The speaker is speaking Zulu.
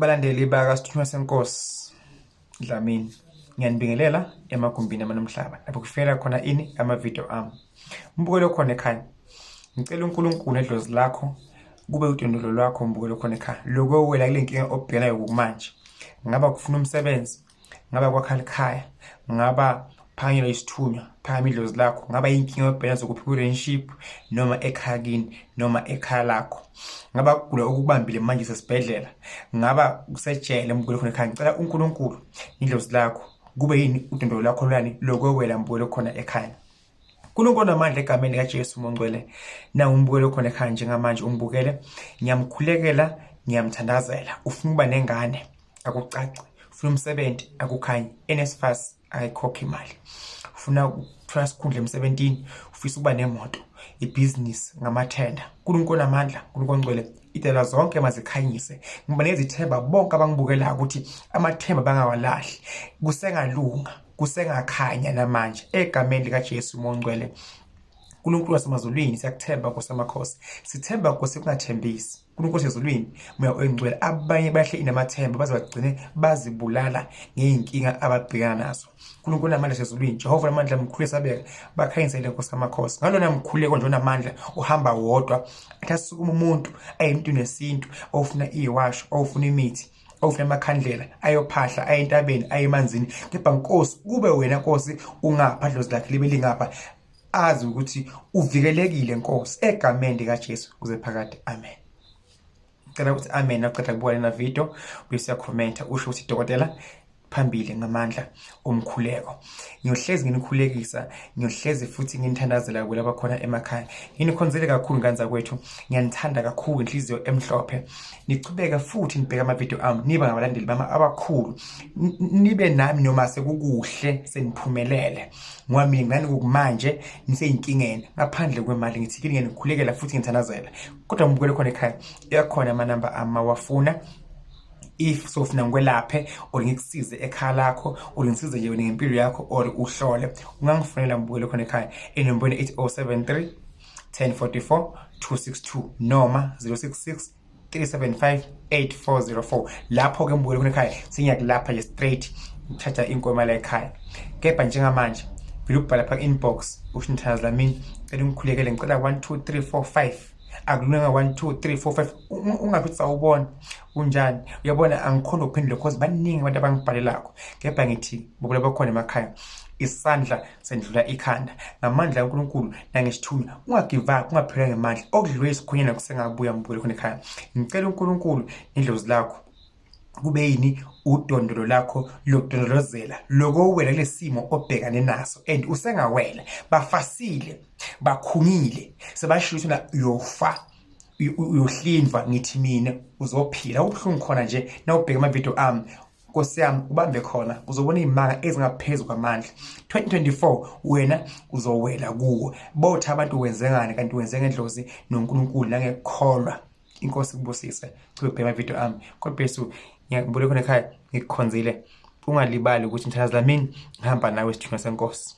Balandeli bakaSithunywa seNkosi Dlamini, ngiyanibingelela emagumbini amanomhlaba lapho kufika khona ini amavidiyo ami. Mbukelo khona ekhaya, ngicela uNkulunkulu nedlozi lakho kube udondolo lwakho mbukelo khona ekhaya. Lokho wela kule nkinga obhekana nayo kumanje, ngaba kufuna umsebenzi, ngaba kwakha likhaya, ngaba phakanyelwa isithunywa, phakama idlozi lakho, ngaba inkinga obhekana zokuphi kwi-relationship noma ekhaya kini noma ekhaya lakho, ngaba kugula okubambile manje sesibhedlela, ngaba kusejele mbukelo khona ekhaya. Ngicela uNkulunkulu idlozi lakho kube yini udondolo lwakho lwani lokwewela mbukelo khona ekhaya. uNkulunkulu onamandla egameni likaJesu mongcwele, nangu umbukelo khona ekhaya njengamanje ungibukele, ngiyamkhulekela, ngiyamthandazela. Ufuna ukuba nengane akucaci, ufuna umsebenzi akukhanyi, NSFAS ayikhokhi imali, ufuna ukuthola isikhundla emsebentini, ufisa ukuba nemoto, ibhizinisi ngamathenda. uNkulunkulu onamandla, uNkulunkulu ongcwele, idela zonke mazikhanyise. Ngibanikeza ithemba bonke abangibukelayo ukuthi amathemba bangawalahli, kusengalunga, kusengakhanya namanje egameni likaJesu mongcwele. uNkulunkulu wasemazulwini, siyakuthemba Nkosi yamakhosi, sithemba Nkosi kungathembisi. uNkulunkulu wasezulwini, Moya oyingcwele, abanye bahle inamathemba baze bagcine bazibulala ngey'nkinga ababhekana nazo. uNkulunkulu namandla sezulwini, Jehova namandla mkhulu esabeka, bakhanyisele Nkosi yamakhosi. Ngalona mkhuleko nje onamandla uhamba wodwa, athi asukuma umuntu ayemntwini wesintu ofuna iwasho, ofuna imithi, ofuna amakhandlela, ayophahla, aye entabeni, aye emanzini. Kepha Nkosi, kube wena Nkosi ungapha, dlozi lakhe libe lingapha, azi ukuthi uvikelekile Nkosi, egameni likaJesu kuze phakade, amen. Ngicela ukuthi amen nawuqeda kubuka lena video, bese uyakhomenta usho ukuthi dokotela phambili ngamandla omkhuleko. Ngiyohlezi nginikhulekisa, ngiyohlezi futhi nginithandazela kulaba khona emakhaya. Nginikhonzele kakhulu ngane zakwethu, ngiyanithanda kakhulu inhliziyo emhlophe. Nichubeke futhi nibheke amavidiyo ami, nibe ngabalandeli bami abakhulu. Nibe nami noma sekukuhle seniphumelele. Ngoba mina ngani kumanje niseyinkingeni ngaphandle kwemali, ngithi kini nginikhulekela futhi ngithandazela. Kodwa ngibukele khona ekhaya, iyakhona amanamba ami mawafuna. If sofuna ngikwelaphe or ngikusize ekhaya lakho or ngisize nje wena ngempilo yakho or uhlole, ungangifonela mbukele khona ekhaya enombolweni ethi 073 1044 262 noma 066 375 8404. Lapho ke mbukele khona ekhaya sengiyakulapha nje straight, ngithatha inkomo la ekhaya. Kepha njengamanje vele ukubhala lapha inbox usho ngithandaza Dlamini, cela ungikhulekele, ngicela 1 2 3 4 5. Akulunga 1 2 3 4 5, ungathi sawubona unjani, uyabona angikhona ukuphendula because baningi abantu abangibhalelako. Kepha ngithi bobula bakhona emakhaya, isandla sendlula ikhanda ngamandla kaNkulunkulu nangesithunywa. Ungagive up, ungaphelelwa ngemandla, okudliwe isikhonyana kusengabuya mbukele khona ekhaya. Ngicela uNkulunkulu nedlozi lakho kube yini udondolo lakho lokudondolozela lokowela kulesimo obhekane naso, and usengawela. Bafasile, bakhungile, sebasho ukuthi na uyofa, uyohlinzwa, ngithi mina uzophila. Ubuhlungu khona nje nawubheka amavidiyo ami, Nkosi yami, ubambe khona uzobona iy'manga ezingaphezu kwamandla. 2024 wena uzowela kuwo. Botha abantu wenze ngani, kanti wenze ngedlozi noNkulunkulu nangekukholwa. Inkosi ikubusise. Chubeka ubheke amavidiyo ami. God bless you. Ngiyakubula khona ekhaya, ngikukhonzile. Ungalibali ukuthi mthandazo Dlamini ngihamba nawe, sithunywa senkosi.